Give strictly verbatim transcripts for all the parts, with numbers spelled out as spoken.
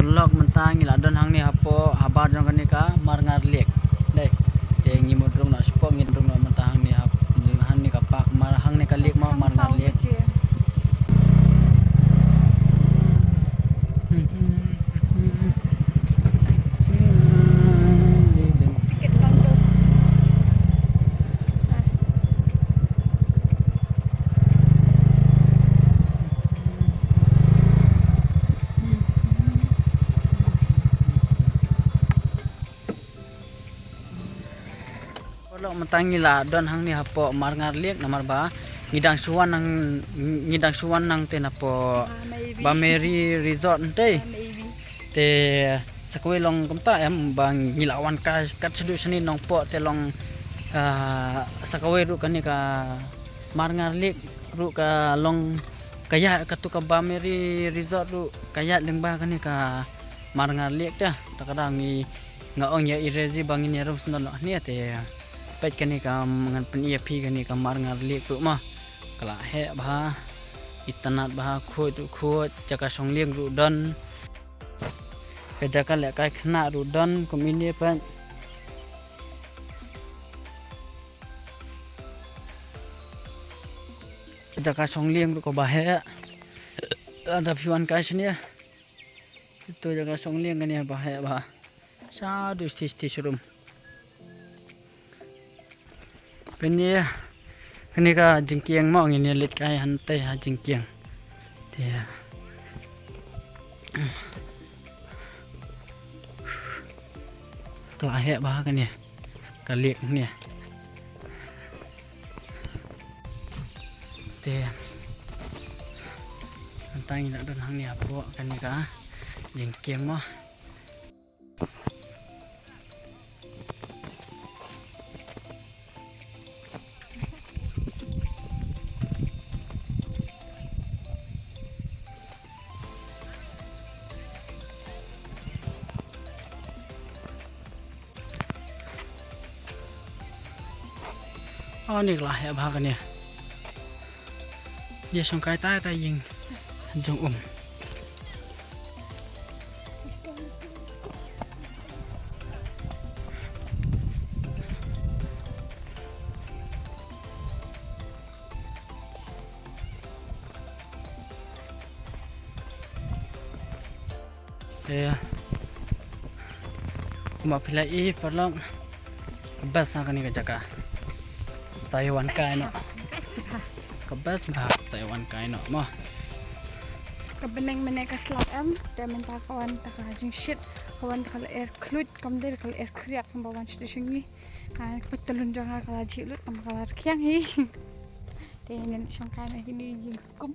Lok mynta ngi la don hangne hapoh habar jong kane ka Marngar Lake. Dei. Te ngi mut rung noh shapoh, ngi rung noh mynta hangne hap, hangne ka park mar, hangne ka lake mo, Marngar Lake. Paralok, mynta ngi la don hangne hapoh Marngar Lake namar ba ngi dang shu wan nang, ngi dang shu wan nangtei napoh Bameri Resort ntei. Te sa kawei long kumta em ba ngi la wan ka kat shaduh shane Nongpoh te long, ah, sa kawei ruh kane ka Marngar Lake ruh ka long ka ïaid, katu ka Bameri Resort ruh ka ïaid lyngba kane ka Marngar Lake te. Ta ka dang ngi, nga ong ïa i Rezi ba ngin ïa rung sngewdon noh hangne te. Peit kane ka, ngan pyni ïa phi kane ka Marngar Lake ruh ma. Ka la heh bha, itynnad bha, khuid ruh khuid, jaka shong lieng ruh don. Ka jaka lehkai khynnah ruh don, kum ine peit. Ka jaka shong lieng ruh kaba heh. Lada phi wan kai shane. Ito jaka shong lieng kane ba heh bha. Shaduh stage stage room. Pynne, kane ka jingkieng mo, ngin ïa leit kai hangtei ha jingkieng. Te. Ka la heh bha kane. Ka lake ne. Te. Mynta ngi la don hangne hapoh kane ka jingkieng mo. Oh, ni ka la heh bha kane. Ïa shong kai tai tai ïing jong um. Te, kumba phi la i paralok, ka best ha kane ka jaka. Sa ïa wan kai noh. Ka best bha, sa ïa wan kai noh mo. Ka bneng mynne ka slap em, te mynta ka wan ta ka jingshit, ka wan ta ka lyer khluit, kam dei ka lyer khriat kumba wan sha shngi. Ka patalun jong nga ka la jhieh lut, kam ka la rkhiang hi. Te ngin shong kai na kine ïing skum.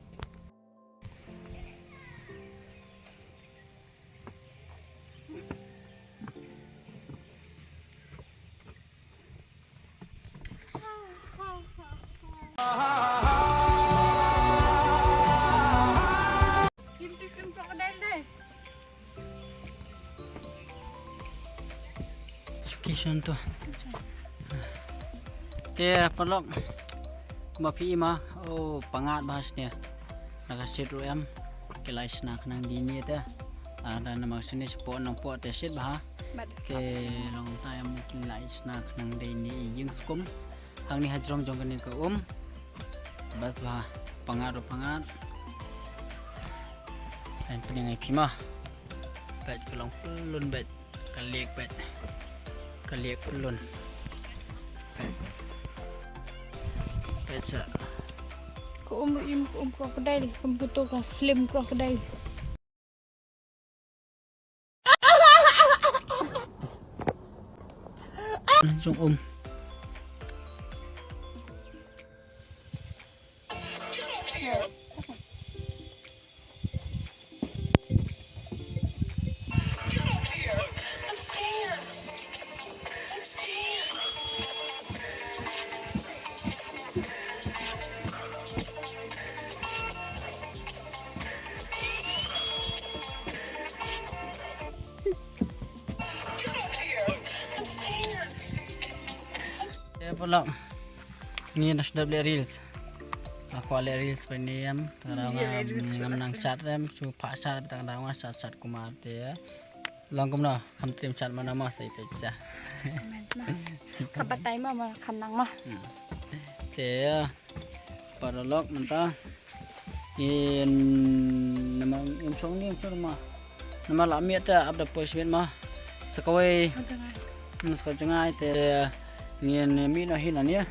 Kim ti kim crocodile dei. Location to. Te paralok, kumba phi i ma, oh, pyngngad bha shane. Na ka shit ruh em, ki la shna khnang dei ne te. Lada na ma ka shane shapoh Nongpoh te shit bha. Te long ta em ki la shna khnang dei ne ïing skum. Hangne ha jrong jong kane ka um. Best bha, pyngngad ruh pyngngad. Kan pynïeng ïa phi ma. Peit ka long pyllun peit. Ka lake peit. Ka lake pyllun. Peit. Peit sa. Ka um ruh im ka um crocodile, kum kato ka film crocodile. Jong um. Te paralok, ngi na sdap leh reels. Kwah leh reels ba niam, tang da ngam nang chat rem, shu pha chat tang da ngam chat chat kumar te. Long kumno, kham trim chat mana ma sai pe cha. Sa batai ma ma kham nang ma. Te paralok mynta. In nama im song ni im song ma. Nama la miet ta ap da poi smet ma. Sa kawei. Sa kawei jngai te ngin mi no hin ania.